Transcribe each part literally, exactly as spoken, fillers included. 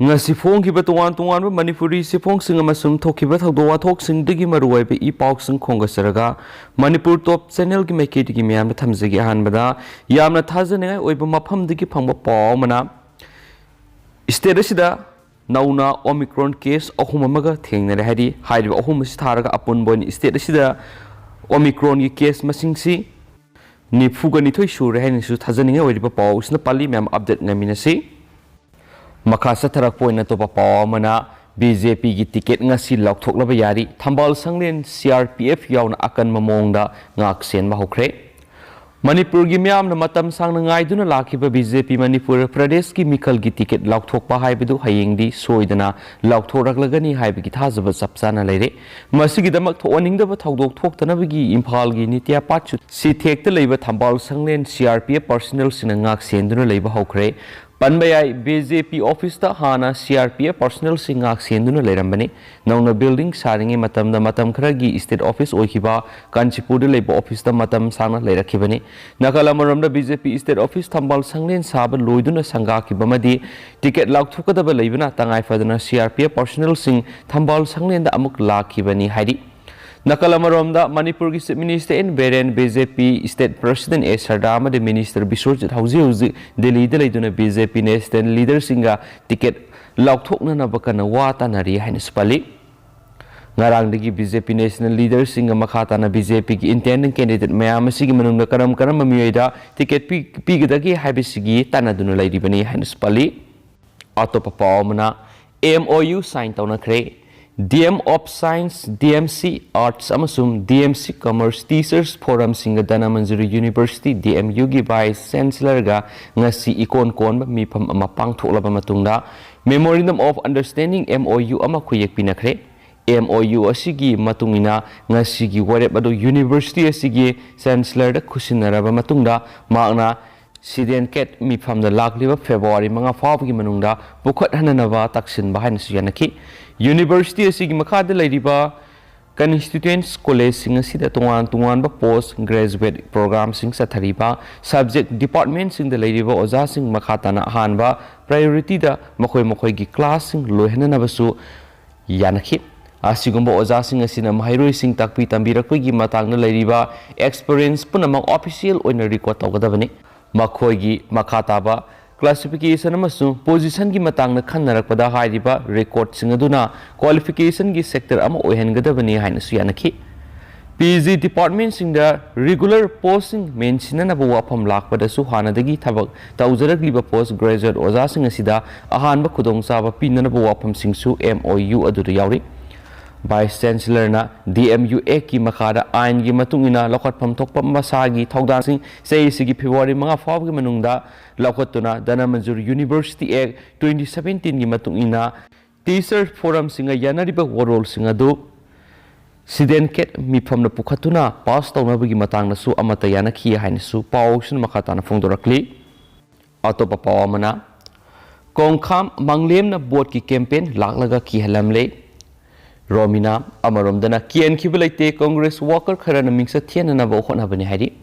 ꯉꯁꯤ ꯐꯣꯡꯈꯤꯕ ꯇꯣꯉꯥꯟ ꯇꯣꯉꯥꯟꯕ ꯃꯅꯤꯄꯨꯔꯤ ꯆꯦꯐꯣꯡꯁꯤꯡ ꯑꯃꯁꯨꯡ ꯊꯣꯛꯈꯤꯕ ꯊꯧꯗꯣꯛ ꯋꯥꯊꯣꯛꯁꯤꯡꯗꯒꯤ ꯃꯔꯨꯑꯣꯏꯕ ꯏ ꯄꯥꯎꯁꯤꯡ ꯈꯣꯝꯒꯠꯆꯔꯒ ꯃꯅꯤꯄꯨꯔ ꯇꯣꯞ ꯆꯦꯅꯦꯜꯒꯤ ꯃꯥꯏꯀꯩꯗꯒꯤ ꯃꯌꯥꯝꯗ ꯊꯝꯖꯒꯦ꯫ ꯑꯍꯥꯟꯕꯗ ꯌꯥꯝꯅ ꯊꯥꯖꯅꯤꯡꯉꯥꯏ ꯑꯣꯏꯕ ꯃꯐꯝꯗꯒꯤ ꯐꯪꯕ ꯄꯥꯎ ꯑꯃꯅ, ꯁ꯭ꯇꯦꯠ ꯑꯁꯤꯗ ꯅꯧꯅ ꯑꯣꯃꯤꯀ꯭ꯔꯣꯟ ꯀꯦꯁ ꯑꯍꯨꯝ ꯑꯃꯒ ꯊꯦꯡꯅꯔꯦ ꯍꯥꯏꯔꯤ꯫ ꯍꯥꯏꯔꯤꯕ ꯑꯍꯨꯝ ꯑꯁꯤ ꯊꯥꯔꯒ ꯑꯄꯨꯟꯕ ꯑꯣꯏꯅ ꯁ꯭ꯇꯦꯠ ꯑꯁꯤꯗ ꯑꯣꯃꯤꯀ꯭ꯔꯣꯟꯒꯤ ꯀꯦꯁ ꯃꯁꯤꯡꯁꯤ ꯅꯤꯐꯨꯒ ꯅꯤꯊꯣꯏ ꯁꯨꯔꯦ ꯍꯥꯏꯅꯁꯨ ꯊꯥꯖꯅꯤꯡꯉꯥꯏ ꯑꯣꯏꯔꯤꯕ ꯄꯥꯎ ꯑꯁꯤꯅ ꯄꯜꯂꯤ꯫ ꯃꯌꯥꯝ ꯑꯞꯗꯦꯠ ꯉꯥꯏꯃꯤꯟꯅꯁꯤ꯫ ꯃꯈꯥ ꯆꯠꯊꯔꯛꯄ ꯑꯣꯏꯅ ꯑꯇꯣꯞꯄ ꯄꯥꯎ ꯑꯃꯅ, ꯕꯤ ꯖꯦ ꯄꯤꯒꯤ ꯇꯤꯀꯦꯠ ꯉꯁꯤ ꯂꯥꯎꯊꯣꯛꯂꯕ ꯌꯥꯔꯤ꯫ ꯊꯝꯕꯥꯜ ꯁꯪꯂꯦꯟ ꯁꯤ ꯑꯥꯔ ꯄꯤ ꯑꯦꯐ ꯌꯥꯎꯅ ꯑꯀꯟꯕ ꯃꯑꯣꯡꯗ ꯉꯥꯛ ꯁꯦꯟꯕ ꯍꯧꯈ꯭ꯔꯦ꯫ ꯃꯅꯤꯄꯨꯔꯒꯤ ꯃꯤꯌꯥꯝꯅ ꯃꯇꯝ ꯁꯥꯡꯅ ꯉꯥꯏꯗꯨꯅ ꯂꯥꯛꯈꯤꯕ ꯕꯤ ꯖꯦ ꯄꯤ ꯃꯅꯤꯄꯨꯔ ꯄ꯭ꯔꯗꯦꯁꯀꯤ ꯃꯤꯈꯜꯒꯤ ꯇꯤꯀꯦꯠ ꯂꯥꯎꯊꯣꯛꯄ ꯍꯥꯏꯕꯗꯨ ꯍꯌꯦꯡꯗꯤ ꯁꯣꯏꯗꯅ ꯂꯥꯎꯊꯣꯔꯛꯂꯒꯅꯤ ꯍꯥꯏꯕꯒꯤ ꯊꯥꯖꯕ ꯆꯞ ꯆꯥꯅ ꯂꯩꯔꯦ꯫ ꯃꯁꯤꯒꯤꯗꯃꯛ ꯊꯣꯛꯍꯟꯅꯤꯡꯗꯕ ꯊꯧꯗꯣꯛ ꯊꯣꯛꯇꯅꯕꯒꯤ ꯏꯝꯐꯥꯜꯒꯤ ꯅꯤꯇ꯭ꯌꯥ ꯄꯥꯠꯁꯨ ꯁꯤ ꯊꯦꯛꯇ ꯂꯩꯕ ꯊꯝꯕꯥꯜ ꯁꯪꯂꯦꯟ ꯁꯤ ꯑꯥꯔ ꯄꯤ ꯑꯦꯐ ꯄꯔꯁꯅꯦꯜꯁꯤꯡꯅ ꯉꯥꯛ ꯁꯦꯟꯗꯨꯅ ꯂꯩꯕ ꯍꯧꯈ꯭ꯔꯦ꯫ ꯄꯟꯕ ꯌꯥꯏ, ꯕꯤ ꯖꯦ ꯄꯤ ꯑꯣꯐꯤꯁꯇ ꯍꯥꯟꯅ ꯁꯤ ꯑꯥꯔ ꯄꯤ ꯑꯦꯐ ꯄꯔꯁꯅꯦꯜꯁꯤꯡ ꯉꯥꯛ ꯁꯦꯟꯗꯨꯅ ꯂꯩꯔꯝꯕꯅꯤ꯫ ꯅꯧꯅ ꯕꯤꯜꯗꯤꯡ ꯁꯥꯔꯤꯉꯩ ꯃꯇꯝꯗ ꯃꯇꯝ ꯈꯔꯒꯤ ꯁ꯭ꯇꯦꯠ ꯑꯣꯐꯤꯁ ꯑꯣꯏꯈꯤꯕ ꯀꯥꯟꯆꯤꯄꯨꯔꯗ ꯂꯩꯕ ꯑꯣꯐꯤꯁꯇ ꯃꯇꯝ ꯁꯥꯡꯅ ꯂꯩꯔꯛꯈꯤꯕꯅꯤ꯫ ꯅꯥꯀꯜ ꯑꯃꯔꯣꯝꯗ, B J P state office ꯊꯝꯕꯥꯜ ꯁꯪꯂꯦꯟ ꯁꯥꯕ ꯂꯣꯏꯗꯨꯅ ꯁꯪꯒꯥꯈꯤꯕ ꯑꯃꯗꯤ ꯇꯤꯀꯦꯠ ꯂꯥꯎꯊꯣꯛꯀꯗꯕ ꯂꯩꯕꯅ ꯇꯉꯥꯏ ꯐꯗꯅ ꯁꯤ ꯑꯥꯔ ꯄꯤ ꯑꯦꯐ ꯄꯔꯁꯅꯦꯜꯁꯤꯡ ꯊꯝꯕꯥꯜ ꯁꯪꯂꯦꯟꯗ ꯑꯃꯨꯛ ꯂꯥꯛꯈꯤꯕꯅꯤ ꯍꯥꯏꯔꯤ꯫ ꯅꯥꯀꯜ ꯑꯃꯔꯣꯝꯗ, ꯃꯅꯤꯄꯨꯔꯒꯤ chief minister N Biren, B J P state president A Sharda ꯑꯃꯗꯤ ꯃꯤꯅꯤꯁꯇꯔ ꯕꯤꯁ꯭ꯋꯖꯤꯠ ꯍꯧꯖꯤꯛ ꯍꯧꯖꯤꯛ ꯗꯤꯜꯂꯤꯗ ꯂꯩꯗꯨꯅ ꯕꯤ ꯖꯦ ꯄꯤ ꯅꯦꯁꯅꯦꯜ ꯂꯤꯗꯔꯁꯤꯡꯒ ꯇꯤꯀꯦꯠ ꯂꯥꯎꯊꯣꯛꯅꯅꯕ ꯀꯟꯅ ꯋꯥ ꯇꯥꯅꯔꯤ ꯍꯥꯏꯅꯁꯨ ꯄꯜꯂꯤ꯫ ꯉꯔꯥꯡꯗꯒꯤ ꯕꯤ ꯖꯦ ꯄꯤ ꯅꯦꯁꯅꯦꯜ ꯂꯤꯗꯔꯁꯤꯡꯒ ꯃꯈꯥ ꯇꯥꯅ ꯕꯤ ꯖꯦ ꯄꯤꯒꯤ ꯏꯟꯗꯤꯄꯦꯟꯗꯦꯟꯠ ꯀꯦꯟꯗꯤꯗꯦꯠ ꯃꯌꯥꯝ ꯑꯁꯤꯒꯤ ꯃꯅꯨꯡꯗ ꯀꯔꯝ ꯀꯔꯝꯕ ꯃꯤꯑꯣꯏꯗ ꯇꯤꯀꯦꯠ ꯄꯤ-, ꯄꯤꯒꯗꯒꯦ ꯍꯥꯏꯕꯁꯤꯒꯤ ꯇꯥꯟꯅꯗꯨꯅ ꯂꯩꯔꯤꯕꯅꯤ ꯍꯥꯏꯅꯁꯨ ꯄꯜꯂꯤ꯫ ꯑꯇꯣꯞꯄ ꯄꯥꯎ ꯑꯃꯅ, ꯑꯦꯝ ꯑꯣ ꯌꯨ ꯁꯥꯏꯟ ꯇꯧꯅꯈ꯭ꯔꯦ꯫ D M of science, D M C arts ꯑꯃꯁꯨꯡ D M C commerce teachers ꯐꯣꯔꯝꯁꯤꯡꯒ ꯙꯅꯃꯟꯖꯨꯔꯤ ꯌꯨꯅꯤꯚꯔꯁꯤꯇꯤ, ꯗꯤ ꯑꯦꯝ ꯌꯨꯒꯤ ꯚꯥꯏꯁ ꯆꯦꯟꯁꯦꯂꯔꯒ ꯉꯁꯤ ꯏꯀꯣꯟ ꯀꯣꯟꯕ ꯃꯤꯐꯝ ꯑꯃ ꯄꯥꯡꯊꯣꯛꯂꯕ ꯃꯇꯨꯡꯗ, Memorandum of Understanding, M O U, ꯑꯃ ꯈꯨꯌꯦꯛ ꯄꯤꯅꯈ꯭ꯔꯦ꯫ ꯑꯦꯝ ꯑꯣ ꯌꯨ ꯑꯁꯤꯒꯤ ꯃꯇꯨꯡ ꯏꯟꯅ ꯉꯁꯤꯒꯤ ꯋꯥꯔꯦꯞ ꯑꯗꯨ ꯌꯨꯅꯤꯚꯔꯁꯤꯇꯤ ꯑꯁꯤꯒꯤ ꯆꯦꯟꯁꯦꯂꯔꯗ ꯈꯨꯠꯁꯤꯟꯅꯔꯕ ꯃꯇꯨꯡꯗ, ꯃꯍꯥꯛꯅ ꯁꯤꯗꯦꯟꯀꯦꯠ ꯃꯤꯐꯝꯗ ꯂꯥꯛꯂꯤꯕ ꯐꯦꯕ꯭ꯔꯨꯋꯥꯔꯤ ꯃꯉꯥ ꯐꯥꯎꯕꯒꯤ ꯃꯅꯨꯡꯗ ꯄꯨꯈꯠꯍꯟꯅꯅꯕ ꯇꯛꯁꯤꯟꯕ ꯍꯥꯏꯅꯁꯨ ꯌꯥꯅꯈꯤ꯫ ꯌꯨꯅꯤꯚꯔꯁꯤꯇꯤ ꯑꯁꯤꯒꯤ ꯃꯈꯥꯗ ꯂꯩꯔꯤꯕ Constituent ꯀꯣꯂꯦꯖꯁꯤꯡ ꯑꯁꯤꯗ ꯇꯣꯉꯥꯟ ꯇꯣꯉꯥꯟꯕ ꯄꯣꯁ ꯒ꯭ꯔꯦꯖꯨꯋꯦꯠ ꯄ꯭ꯔꯣꯒ꯭ꯔꯥꯝꯁꯤꯡ ꯆꯠꯊꯔꯤꯕ ꯁꯕꯖꯦꯛ ꯗꯤꯄꯥꯔꯠꯃꯦꯟꯁꯤꯡꯗ ꯂꯩꯔꯤꯕ ꯑꯣꯖꯥꯁꯤꯡ ꯃꯈꯥ ꯇꯥꯅ ꯑꯍꯥꯟꯕ ꯄ꯭ꯔꯥꯏꯌꯣꯔꯤꯇꯤꯗ ꯃꯈꯣꯏ ꯃꯈꯣꯏꯒꯤ ꯀ꯭ꯂꯥꯁꯁꯤꯡ ꯂꯣꯏꯍꯟꯅꯅꯕꯁꯨ ꯌꯥꯅꯈꯤ꯫ ꯑꯁꯤꯒꯨꯝꯕ ꯑꯣꯖꯥꯁꯤꯡ ꯑꯁꯤꯅ ꯃꯍꯩꯔꯣꯏꯁꯤꯡ ꯇꯥꯛꯄꯤ ꯇꯝꯕꯤꯔꯛꯄꯒꯤ ꯃꯇꯥꯡꯗ ꯂꯩꯔꯤꯕ ꯑꯦꯛꯁꯄꯤꯔꯤꯌꯦꯟꯁ ꯄꯨꯝꯅꯃꯛ ꯑꯣꯐꯤꯁꯤꯌꯦꯜ ꯑꯣꯏꯅ ꯔꯦꯀꯣꯔꯗ ꯇꯧꯒꯗꯕꯅꯤ꯫ ꯃꯈꯣꯏꯒꯤ ꯃꯈꯥ ꯇꯥꯕ ꯀ꯭ꯂꯥꯁꯤꯐꯤꯀꯦꯁꯟ ꯑꯃꯁꯨꯡ ꯄꯣꯖꯤꯁꯟꯒꯤ ꯃꯇꯥꯡꯗ ꯈꯟꯅꯔꯛꯄꯗ ꯍꯥꯏꯔꯤꯕ ꯔꯦꯀꯣꯔꯗꯁꯤꯡ ꯑꯗꯨꯅ ꯀ꯭ꯋꯥꯂꯤꯐꯤꯀꯦꯁꯟꯒꯤ ꯁꯦꯛꯇꯔ ꯑꯃ ꯑꯣꯏꯍꯟꯒꯗꯕꯅꯤ ꯍꯥꯏꯅꯁꯨ ꯌꯥꯅꯈꯤ꯫ ꯄꯤ ꯖꯤ ꯗꯤꯄꯥꯔꯠꯃꯦꯟꯁꯤꯡꯗ ꯔꯤꯒꯨꯂꯔ ꯄꯣꯁꯁꯤꯡ ꯃꯦꯟꯁꯤꯟꯅꯅꯕ ꯋꯥꯐꯝ ꯂꯥꯛꯄꯗꯁꯨ ꯍꯥꯟꯅꯗꯒꯤ ꯊꯕꯛ ꯇꯧꯖꯔꯛꯂꯤꯕ ꯄꯣꯁ ꯒ꯭ꯔꯦꯖꯨꯋꯦꯠ ꯑꯣꯖꯥꯁꯤꯡ ꯑꯁꯤꯗ ꯑꯍꯥꯟꯕ ꯈꯨꯗꯣꯡꯆꯥꯕ ꯄꯤꯅꯅꯕ ꯋꯥꯐꯝꯁꯤꯡꯁꯨ ꯑꯦꯝ ꯑꯣ ꯌꯨ ꯑꯗꯨꯗ ꯌꯥꯎꯔꯤ꯫ ꯚꯥꯏꯁ ꯆꯥꯟꯁꯦꯂꯔꯅ ꯗꯤ ꯑꯦꯝ ꯌꯨ ꯑꯦꯛꯀꯤ ꯃꯈꯥꯗ ꯑꯥꯏꯟꯒꯤ ꯃꯇꯨꯡ ꯏꯟꯅ ꯂꯧꯈꯠꯐꯝ ꯊꯣꯛꯄ ꯃꯁꯥꯒꯤ ꯊꯧꯗꯥꯡꯁꯤꯡ ꯆꯍꯤꯁꯤꯒꯤ ꯐꯦꯕ꯭ꯔꯨꯋꯥꯔꯤ ꯃꯉꯥ ꯐꯥꯎꯕꯒꯤ ꯃꯅꯨꯡꯗ ꯂꯧꯈꯠꯇꯨꯅ ꯙꯅꯃꯟꯖꯨꯔ ꯌꯨꯅꯤꯚꯔꯁꯤꯇꯤ ꯑꯦꯛ ꯇ꯭ꯋꯦꯟꯇꯤ ꯁꯚꯦꯟꯇꯤꯟꯒꯤ ꯃꯇꯨꯡ ꯏꯟꯅ ꯇꯤꯆꯔ ꯐꯣꯔꯝꯁꯤꯡꯒ ꯌꯥꯅꯔꯤꯕ ꯋꯥꯔꯣꯜꯁꯤꯡ ꯑꯗꯨ ꯁꯤꯗꯦꯟꯀꯦꯠ ꯃꯤꯐꯝꯗ ꯄꯨꯈꯠꯇꯨꯅ ꯄꯥꯁ ꯇꯧꯅꯕꯒꯤ ꯃꯇꯥꯡꯗꯁꯨ ꯑꯃꯠꯇ ꯌꯥꯅꯈꯤ ꯍꯥꯏꯅꯁꯨ ꯄꯥꯎꯁꯤꯅ ꯃꯈꯥ ꯇꯥꯅ ꯐꯣꯡꯗꯣꯔꯛꯂꯤ꯫ ꯑꯇꯣꯞꯄ ꯄꯥꯎ ꯑꯃꯅ, ꯀꯣꯡꯈꯥꯝ ꯃꯪꯂꯦꯝꯅ ꯚꯣꯠꯀꯤ ꯀꯦꯝꯄꯦꯟ ꯂꯥꯛꯂꯒ ꯀꯤꯍꯜꯂꯝꯂꯦ꯫ ꯔꯣꯃꯤꯅꯥ, ꯑꯃꯔꯣꯝꯗꯅ ꯀꯤꯍꯟꯈꯤꯕ ꯂꯩꯇꯦ, ꯀꯣꯡꯒ꯭ꯔꯦꯁ ꯋꯥꯀꯔ ꯈꯔꯅ ꯃꯤꯡꯆꯠ ꯊꯤꯍꯟꯅꯅꯕ ꯍꯣꯠꯅꯕꯅꯤ ꯍꯥꯏꯔꯤ꯫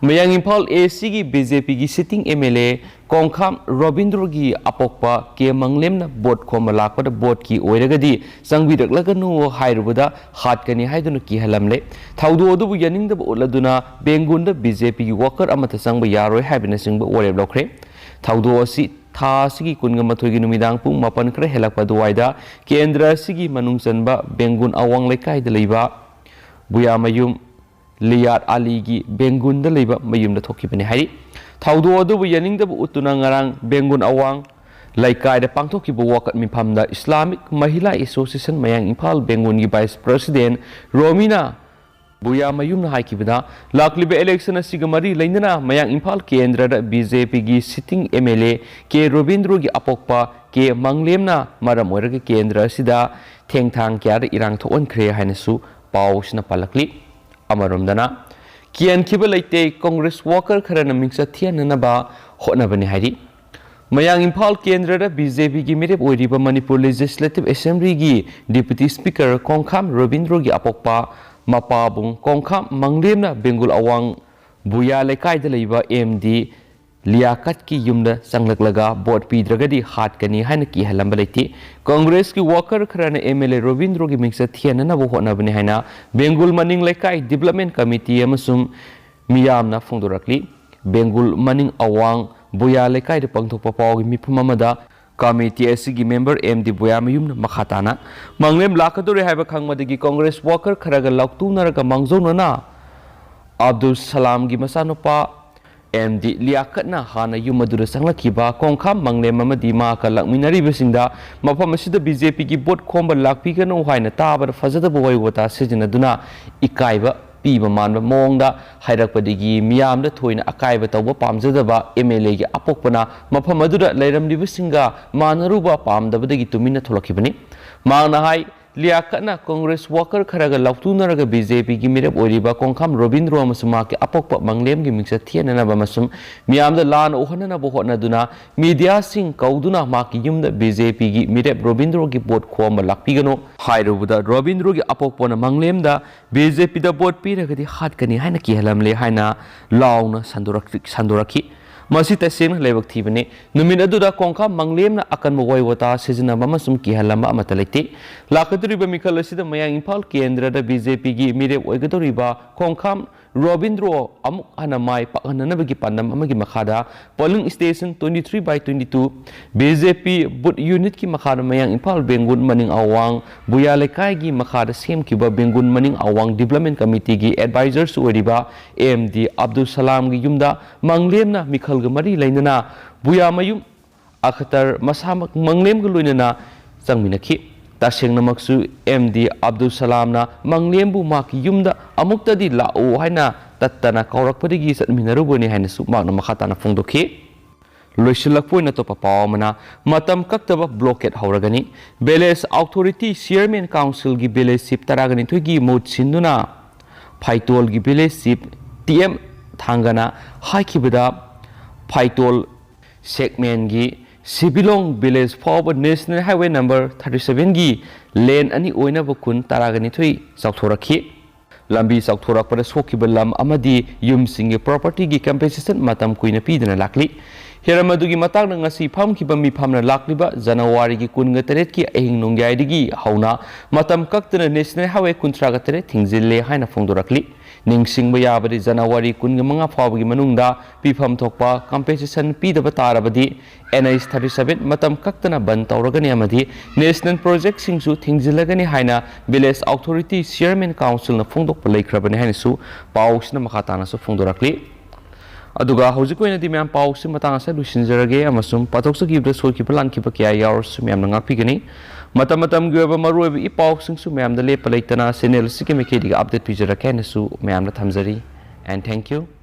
ꯃꯌꯥꯡ ꯏꯝꯐꯥꯜ ꯑꯦ ꯁꯤꯒꯤ ꯕꯤ ꯖꯦ ꯄꯤꯒꯤ sitting M L A Kongkham ꯔꯣꯕꯤꯟꯗ꯭ꯔꯣꯒꯤ ꯑꯄꯣꯛꯄ ꯀꯦ ꯃꯪꯂꯦꯝꯅ ꯚꯣꯠ ꯈꯣꯝꯕ ꯂꯥꯛꯄꯗ ꯚꯣꯠꯀꯤ ꯑꯣꯏꯔꯒꯗꯤ ꯆꯪꯕꯤꯔꯛꯂꯒꯅꯨ ꯍꯥꯏꯔꯨꯕꯗ ꯍꯥꯠꯀꯅꯤ ꯍꯥꯏꯗꯨꯅ ꯀꯤꯍꯜꯂꯝꯂꯦ꯫ ꯊꯧꯗꯣꯛ ꯑꯗꯨꯕꯨ ꯌꯥꯅꯤꯡꯗꯕ ꯎꯠꯂꯗꯨꯅ ꯕꯦꯡꯒꯨꯟꯗ ꯕꯤ ꯖꯦ ꯄꯤꯒꯤ ꯋꯥꯀꯔ ꯑꯃꯠꯇ ꯆꯪꯕ ꯌꯥꯔꯣꯏ ꯍꯥꯏꯕꯅꯆꯤꯡꯕ ꯋꯥꯔꯦꯞ ꯂꯧꯈ꯭ꯔꯦ꯫ ꯊꯧꯗꯣꯛ ꯑꯁꯤ ꯊꯥ ꯑꯁꯤꯒꯤ ꯀꯨꯟꯒ ꯃꯥꯊꯣꯏꯒꯤ ꯅꯨꯃꯤꯗꯥꯡ ꯄꯨꯡ ꯃꯥꯄꯟ ꯈꯔ ꯍꯦꯜꯂꯛꯄ ꯑꯗꯨꯋꯥꯏꯗ ꯀꯦꯟꯗ꯭ꯔ ꯑꯁꯤꯒꯤ ꯃꯅꯨꯡ ꯆꯟꯕ ꯕꯦꯡꯒꯨꯟ ꯑꯋꯥꯡ ꯂꯩꯀꯥꯏꯗ ꯂꯩꯕ ꯕꯨꯌꯥꯃꯌꯨꯝ ꯂꯤꯌꯥꯠ ꯑꯂꯤꯒꯤ ꯕꯦꯡꯒꯨꯟꯗ ꯂꯩꯕ ꯃꯌꯨꯝꯗ ꯊꯣꯛꯈꯤꯕꯅꯤ ꯍꯥꯏꯔꯤ꯫ ꯊꯧꯗꯣꯛ ꯑꯗꯨꯕꯨ ꯌꯥꯅꯤꯡꯗꯕ ꯎꯠꯇꯨꯅ ꯉꯔꯥꯡ ꯕꯦꯡꯒꯨꯟ ꯑꯋꯥꯡ ꯂꯩꯀꯥꯏꯗ ꯄꯥꯡꯊꯣꯛꯈꯤꯕ ꯋꯥꯀꯠ ꯃꯤꯐꯝꯗ ꯏꯁꯂꯥꯃꯤꯛ ꯃꯍꯤꯂꯥ ꯑꯦꯁꯣꯁꯤꯌꯦꯁꯟ ꯃꯌꯥꯡ ꯏꯝꯐꯥꯜ ꯕꯦꯡꯒꯨꯟꯒꯤ ꯚꯥꯏꯁ ꯄ꯭ꯔꯁꯤꯗꯦꯟ ꯔꯣꯃꯤꯅꯥ ꯕꯨꯌꯥꯃꯌꯨꯝꯅ ꯍꯥꯏꯈꯤꯕꯗ, ꯂꯥꯛꯂꯤꯕ ꯏꯂꯦꯛꯁꯟ ꯑꯁꯤꯒ ꯃꯔꯤ ꯂꯩꯅꯅ ꯃꯌꯥꯡ ꯏꯝꯐꯥꯜ ꯀꯦꯟꯗ꯭ꯔꯗ ꯕꯤ ꯖꯦ ꯄꯤꯒꯤ sitting M L A K ꯔꯣꯕꯤꯟꯗ꯭ꯔꯣꯒꯤ ꯑꯄꯣꯛꯄ ꯀꯦ ꯃꯪꯂꯦꯝꯅ ꯃꯔꯝ ꯑꯣꯏꯔꯒ ꯀꯦꯟꯗ꯭ꯔ ꯑꯁꯤꯗ ꯊꯦꯡꯊꯥꯡ ꯀꯌꯥꯗ ꯏꯔꯥꯡ ꯊꯣꯛꯍꯟꯈ꯭ꯔꯦ ꯍꯥꯏꯅꯁꯨ ꯄꯥꯎꯁꯤꯅ ꯄꯜꯂꯛꯂꯤ꯫ ꯑꯃꯔꯣꯝꯗꯅ, ꯀꯤꯍꯟꯈꯤꯕ ꯂꯩꯇꯦ, ꯀꯣꯡꯒ꯭ꯔꯦꯁ ꯋꯥꯀꯔ ꯈꯔꯅ ꯃꯤꯡꯆꯠ ꯊꯤꯍꯟꯅꯅꯕ ꯍꯣꯠꯅꯕꯅꯤ ꯍꯥꯏꯔꯤ꯫ ꯃꯌꯥꯡ ꯏꯝꯐꯥꯜ ꯀꯦꯟꯗ꯭ꯔꯗ ꯕꯤ ꯖꯦ ꯄꯤꯒꯤ ꯃꯤꯔꯦꯞ ꯑꯣꯏꯔꯤꯕ ꯃꯅꯤꯄꯨꯔ ꯂꯦꯖꯤꯁꯂꯦꯇꯤꯚ ꯑꯦꯁꯦꯝꯕ꯭ꯂꯤꯒꯤ ꯗꯤꯄꯨꯇꯤ ꯁ꯭ꯄꯤꯀꯔ ꯀꯣꯡꯈꯥꯝ ꯔꯣꯕꯤꯟꯗ꯭ꯔꯣꯒꯤ ꯑꯄꯣꯛꯄ ꯃꯄꯥꯕꯨꯡ ꯀꯣꯡꯈꯥꯝ ꯃꯪꯂꯦꯝꯅ ꯕꯦꯡꯒꯨꯜ ꯑꯋꯥꯡ ꯕꯨꯌꯥ ꯂꯩꯀꯥꯏꯗ ꯂꯩꯕ ꯑꯦꯝ ꯗꯤ ꯂꯤꯌꯥꯀꯠꯀꯤ ꯌꯨꯝꯗ ꯆꯪꯂꯛꯂꯒ ꯚꯣꯠ ꯄꯤꯗ꯭ꯔꯒꯗꯤ ꯍꯥꯠꯀꯅꯤ ꯍꯥꯏꯅ ꯀꯤꯍꯜꯂꯝꯕ ꯂꯩꯇꯦ꯫ ꯀꯪꯒ꯭ꯔꯦꯁꯀꯤ ꯋꯥꯀꯔ ꯈꯔꯅ ꯑꯦꯝ ꯑꯦꯜ ꯑꯦ ꯔꯣꯕꯤꯟꯗ꯭ꯔꯣꯒꯤ ꯃꯤꯡꯆꯠ ꯊꯤꯍꯟꯅꯅꯕ ꯍꯣꯠꯅꯕꯅꯤ ꯍꯥꯏꯅ ꯕꯦꯡꯒꯨꯜ ꯃꯅꯤꯡ ꯂꯩꯀꯥꯏ ꯗꯤꯕ꯭ꯂꯞꯃꯦꯟ ꯀꯃꯤꯇꯤ ꯑꯃꯁꯨꯡ ꯃꯤꯌꯥꯝꯅ ꯐꯣꯡꯗꯣꯔꯛꯂꯤ꯫ ꯕꯦꯡꯒꯨꯜ ꯃꯅꯤꯡ ꯑꯋꯥꯡ ꯕꯨꯌꯥ ꯂꯩꯀꯥꯏꯗ ꯄꯥꯡꯊꯣꯛꯄ ꯄꯥꯎꯒꯤ ꯃꯤꯐꯝ ꯑꯃꯗ ꯀꯃꯤꯇꯤ ꯑꯁꯤꯒꯤ ꯃꯦꯝꯕꯔ ꯑꯦꯝ ꯗꯤ ꯕꯨꯌꯥꯃꯌꯨꯝꯅ ꯃꯈꯥ ꯇꯥꯅ ꯃꯪꯂꯦꯝ ꯂꯥꯛꯀꯗꯧꯔꯦ ꯍꯥꯏꯕ ꯈꯪꯕꯗꯒꯤ ꯀꯪꯒ꯭ꯔꯦꯁ ꯋꯥꯀꯔ ꯈꯔꯒ ꯂꯥꯎꯇꯨꯅꯔꯒ ꯃꯥꯡꯖꯧꯅꯅ ꯑꯕꯗꯨꯜ ꯁꯂꯥꯝꯒꯤ ꯃꯆꯥꯅꯨꯄꯥ ꯑꯦꯝ ꯗꯤ ꯂꯤꯌꯥꯀꯠꯅ ꯍꯥꯟꯅ ꯌꯨꯝ ꯑꯗꯨꯗ ꯆꯪꯂꯛꯈꯤꯕ ꯀꯣꯡꯈꯥꯝ ꯃꯪꯂꯦꯝ ꯑꯃꯗꯤ ꯃꯍꯥꯛꯀ ꯂꯥꯛꯃꯤꯟꯅꯔꯤꯕꯁꯤꯡꯗ ꯃꯐꯝ ꯑꯁꯤꯗ ꯕꯤ ꯖꯦ ꯄꯤꯒꯤ ꯚꯣꯠ ꯈꯣꯝꯕ ꯂꯥꯛꯄꯤꯒꯅꯨ ꯍꯥꯏꯅ ꯇꯥꯕꯗ ꯐꯖꯗꯕ ꯋꯥꯍꯩ ꯋꯥꯇꯥ ꯁꯤꯖꯤꯟꯅꯗꯨꯅ ꯏꯀꯥꯏꯕ ꯄꯤꯕ ꯃꯥꯟꯕ ꯃꯑꯣꯡꯗ ꯍꯥꯏꯔꯛꯄꯗꯒꯤ ꯃꯤꯌꯥꯝꯗ ꯊꯣꯏꯅ ꯑꯀꯥꯏꯕ ꯇꯧꯕ ꯄꯥꯝꯖꯗꯕ ꯑꯦꯝ ꯑꯦꯜ ꯑꯦꯒꯤ ꯑꯄꯣꯛꯄꯅ ꯃꯐꯝ ꯑꯗꯨꯗ ꯂꯩꯔꯝꯂꯤꯕꯁꯤꯡꯒ ꯃꯥꯟꯅꯔꯨꯕ ꯄꯥꯝꯗꯕꯗꯒꯤ ꯇꯨꯃꯤꯟꯅ ꯊꯣꯛꯂꯛꯈꯤꯕꯅꯤ꯫ ꯃꯍꯥꯛꯅ ꯍꯥꯏ, ꯂꯤꯌꯥꯀꯠꯅ ꯀꯪꯒ꯭ꯔꯦꯁ ꯋꯥꯀꯔ ꯈꯔꯒ ꯂꯥꯎꯇꯨꯅꯔꯒ ꯕꯤ ꯖꯦ ꯄꯤꯒꯤ ꯃꯤꯔꯦꯞ ꯑꯣꯏꯔꯤꯕ ꯀꯣꯡꯈꯥꯝ ꯔꯣꯕꯤꯟꯗ꯭ꯔꯣ ꯑꯃꯁꯨꯡ ꯃꯍꯥꯛꯀꯤ ꯑꯄꯣꯛꯄ ꯃꯪꯂꯦꯝꯒꯤ ꯃꯤꯡꯆꯠ ꯊꯤꯍꯟꯅꯅꯕ ꯑꯃꯁꯨꯡ ꯃꯤꯌꯥꯝꯗ ꯂꯥꯟꯅ ꯎꯍꯟꯅꯅꯕ ꯍꯣꯠꯅꯗꯨꯅ ꯃꯤꯗꯤꯌꯥꯁꯤꯡ ꯀꯧꯗꯨꯅ ꯃꯍꯥꯛꯀꯤ ꯌꯨꯝꯗ ꯕꯤ ꯖꯦ ꯄꯤꯒꯤ ꯃꯤꯔꯦꯞ ꯔꯣꯕꯤꯟꯗ꯭ꯔꯣꯒꯤ ꯚꯣꯠ ꯈꯣꯝꯕ ꯂꯥꯛꯄꯤꯒꯅꯨ ꯍꯥꯏꯔꯨꯕꯗ ꯔꯣꯕꯤꯟꯗ꯭ꯔꯣꯒꯤ ꯑꯄꯣꯛꯄꯅ ꯃꯪꯂꯦꯝꯗ ꯕꯤ ꯖꯦ ꯄꯤꯗ ꯚꯣꯠ ꯄꯤꯔꯒꯗꯤ ꯍꯥꯠꯀꯅꯤ ꯍꯥꯏꯅ ꯀꯤꯍꯜꯂꯝꯂꯦ ꯍꯥꯏꯅ ꯂꯥꯎꯅ ꯁꯟꯗꯣꯔꯛ-, ꯁꯟꯗꯣꯔꯛꯈꯤ꯫ ꯃꯁꯤ ꯇꯁꯦꯡꯅ ꯂꯥꯏꯕꯛ ꯊꯤꯕꯅꯤ꯫ ꯅꯨꯃꯤꯠ ꯑꯗꯨꯗ ꯀꯣꯡꯈꯥꯝ ꯃꯪꯂꯦꯝꯅ ꯑꯀꯟꯕ ꯋꯥꯍꯩ ꯋꯥꯇꯥ ꯁꯤꯖꯤꯟꯅꯕ ꯑꯃꯁꯨꯡ ꯀꯤꯍꯜꯂꯝꯕ ꯑꯃꯠꯇ ꯂꯩꯇꯦ꯫ ꯂꯥꯛꯀꯗꯧꯔꯤꯕ ꯃꯤꯈꯜ ꯑꯁꯤꯗ ꯃꯌꯥꯡ ꯏꯝꯐꯥꯜ ꯀꯦꯟꯗ꯭ꯔꯗ ꯕꯤ ꯖꯦ ꯄꯤꯒꯤ ꯃꯤꯔꯦꯞ ꯑꯣꯏꯒꯗꯧꯔꯤꯕ ꯀꯣꯡꯈꯥꯝ ꯔꯣꯕꯤꯟꯗ꯭ꯔꯣ ꯑꯃꯨꯛ ꯍꯟꯅ ꯃꯥꯏ ꯄꯥꯛꯍꯟꯅꯅꯕꯒꯤ ꯄꯥꯟꯗꯝ ꯑꯃꯒꯤ ꯃꯈꯥꯗ polling station twenty three by twenty two B J P booth unit ꯀꯤ ꯃꯈꯥꯗ ꯃꯌꯥꯡ ꯏꯝꯐꯥꯜ ꯕꯦꯡꯒꯨꯜ ꯃꯅꯤꯡ ꯑꯋꯥꯡ ꯕꯨꯌꯥ ꯂꯩꯀꯥꯏꯒꯤ ꯃꯈꯥꯗ ꯁꯦꯝꯈꯤꯕ ꯕꯦꯡꯒꯨꯜ ꯃꯅꯤꯡ ꯑꯋꯥꯡ Development Committee ꯒꯤ advisor ꯁꯨ ꯑꯣꯏꯔꯤꯕ ꯑꯦꯝ ꯗꯤ ꯑꯕꯗꯨꯜ ꯁꯂꯥꯝꯒꯤ ꯌꯨꯝꯗ ꯃꯪꯂꯦꯝꯅ ꯃꯤꯈꯜꯒ ꯃꯔꯤ ꯂꯩꯅꯅ ꯕꯨꯌꯥꯃꯌꯨꯝ ꯑꯈꯇꯔ ꯃꯁꯥꯃꯛ ꯃꯪꯂꯦꯝꯒ ꯂꯣꯏꯅꯅ ꯆꯪꯃꯤꯟꯅꯈꯤ꯫ ꯇꯁꯦꯡꯅꯃꯛꯁꯨ ꯑꯦꯝ ꯗꯤ ꯑꯕꯗꯨꯜ ꯁꯂꯥꯝꯅ ꯃꯪꯂꯦꯝꯕꯨ ꯃꯍꯥꯛꯀꯤ ꯌꯨꯝꯗ ꯑꯃꯨꯛꯇꯗꯤ ꯂꯥꯛꯎ ꯍꯥꯏꯅ ꯇꯠꯇꯅ ꯀꯧꯔꯛꯄꯗꯒꯤ ꯆꯠꯃꯤꯟꯅꯔꯨꯕꯅꯤ ꯍꯥꯏꯅꯁꯨ ꯃꯍꯥꯛꯅ ꯃꯈꯥ ꯇꯥꯅ ꯐꯣꯡꯗꯣꯛꯈꯤ꯫ ꯂꯣꯏꯁꯤꯜꯂꯛꯄ ꯑꯣꯏꯅ ꯑꯇꯣꯞꯄ ꯄꯥꯎ ꯑꯃꯅ, ꯃꯇꯝ ꯀꯛꯇꯕ blockade ꯍꯧꯔꯒꯅꯤ꯫ Village Authority Chairman Council ꯒꯤ village chief ꯇꯔꯥꯒ ꯅꯤꯊꯣꯏꯒꯤ ꯃꯍꯨꯠ ꯁꯤꯟꯗꯨꯅ ꯐꯥꯏꯇꯣꯜꯒꯤ village chief ꯇꯤ ꯑꯦꯝ ꯊꯥꯡꯒꯅ ꯍꯥꯏꯈꯤꯕꯗ, ꯐꯥꯏꯇꯣꯜ ꯁꯦꯛꯃꯦꯟꯒꯤ ꯁꯤꯕꯤꯂꯣꯡ ꯚꯤꯂꯦꯖ ꯐꯥꯎꯕ ꯅꯦꯁꯅꯦꯜ ꯍꯥꯏꯋꯦ ꯅꯝꯕꯔ ꯊꯥꯔꯇꯤ ꯁꯚꯦꯟꯒꯤ ꯂꯦꯟ ꯑꯅꯤ ꯑꯣꯏꯅꯕ ꯀꯨꯟ ꯇꯔꯥꯒ ꯅꯤꯊꯣꯏ ꯆꯥꯎꯊꯣꯔꯛꯈꯤ꯫ ꯂꯝꯕꯤ ꯆꯥꯎꯊꯣꯔꯛꯄꯗ ꯁꯣꯛꯈꯤꯕ ꯂꯝ ꯑꯃꯗꯤ ꯌꯨꯝꯁꯤꯡꯒꯤ ꯄ꯭ꯔꯣꯄꯔꯇꯤꯒꯤ ꯀꯝꯄꯦꯟꯁꯦꯁꯟ ꯃꯇꯝ ꯀꯨꯏꯅ ꯄꯤꯗꯅ ꯂꯥꯛꯂꯤ꯫ ꯍꯤꯔꯝ ꯑꯗꯨꯒꯤ ꯃꯇꯥꯡꯗ ꯉꯁꯤ ꯐꯝꯈꯤꯕ ꯃꯤꯐꯝꯅ ꯂꯥꯛꯂꯤꯕ ꯖꯅꯋꯥꯔꯤꯒꯤ ꯀꯨꯟꯒ ꯇꯔꯦꯠꯀꯤ ꯑꯍꯤꯡ ꯅꯣꯡꯌꯥꯏꯗꯒꯤ ꯍꯧꯅ ꯃꯇꯝ ꯀꯛꯇꯅ ꯅꯦꯁꯅꯦꯜ ꯍꯥꯏꯋꯦ ꯀꯨꯟꯊ꯭ꯔꯥꯒ ꯇꯔꯦꯠ ꯊꯤꯡꯖꯤꯜꯂꯦ ꯍꯥꯏꯅ ꯐꯣꯡꯗꯣꯔꯛꯂꯤ꯫ ꯅꯤꯡꯁꯤꯡꯕ ꯌꯥꯕꯗꯤ, ꯖꯅꯋꯥꯔꯤ ꯀꯨꯟꯒ ꯃꯉꯥ ꯐꯥꯎꯕꯒꯤ ꯃꯅꯨꯡꯗ ꯄꯤꯐꯝ ꯊꯣꯛꯄ ꯀꯝꯄꯦꯟꯁꯦꯁꯟ ꯄꯤꯗꯕ ꯇꯥꯔꯕꯗꯤ, ꯑꯦꯟ ꯑꯩꯆ ꯊꯥꯔꯇꯤ ꯁꯚꯦꯟ ꯃꯇꯝ ꯀꯛꯇꯅ ꯕꯟ ꯇꯧꯔꯒꯅꯤ ꯑꯃꯗꯤ ꯅꯦꯁꯅꯦꯜ ꯄ꯭ꯔꯣꯖꯦꯛꯁꯤꯡꯁꯨ ꯊꯤꯡꯖꯤꯜꯂꯒꯅꯤ ꯍꯥꯏꯅ ꯚꯤꯂꯦꯖ ꯑꯣꯊꯣꯔꯤꯇꯤ ꯆꯤꯌꯔꯃꯦꯟ ꯀꯥꯎꯟꯁꯤꯜꯅ ꯐꯣꯡꯗꯣꯛꯄ ꯂꯩꯈ꯭ꯔꯕꯅꯤ ꯍꯥꯏꯅꯁꯨ ꯄꯥꯎꯁꯤꯅ ꯃꯈꯥ ꯇꯥꯅꯁꯨ ꯐꯣꯡꯗꯣꯔꯛꯂꯤ꯫ ꯑꯗꯨꯒ ꯍꯧꯖꯤꯛ ꯑꯣꯏꯅꯗꯤ ꯃꯌꯥꯝ, ꯄꯥꯎꯁꯤ ꯃꯇꯥꯡ ꯑꯁꯤꯗ ꯂꯣꯏꯁꯤꯟꯖꯔꯒꯦ, ꯑꯃꯁꯨꯡ ꯄꯥꯊꯣꯛꯆꯈꯤꯕꯗ ꯁꯣꯏꯈꯤꯕ ꯂꯥꯟꯈꯤꯕ ꯀꯌꯥ ꯌꯥꯎꯔꯁꯨ ꯃꯌꯥꯝꯅ ꯉꯥꯛꯄꯤꯒꯅꯤ꯫ ꯃꯇꯝ ꯃꯇꯝꯒꯤ ꯑꯣꯏꯕ ꯃꯔꯨꯑꯣꯏꯕ ꯏ ꯄꯥꯎꯁꯤꯡꯁꯨ ꯃꯌꯥꯝꯗ ꯂꯦꯞꯄ ꯂꯩꯇꯅ ꯆꯦꯅꯦꯜ ꯑꯁꯤꯒꯤ ꯃꯥꯏꯀꯩꯗꯒꯤ ꯑꯞꯗꯦꯠ ꯄꯤꯖꯔꯛꯀꯦ ꯍꯥꯏꯅꯁꯨ ꯃꯌꯥꯝꯗ ꯊꯝꯖꯔꯤ꯫ And thank you.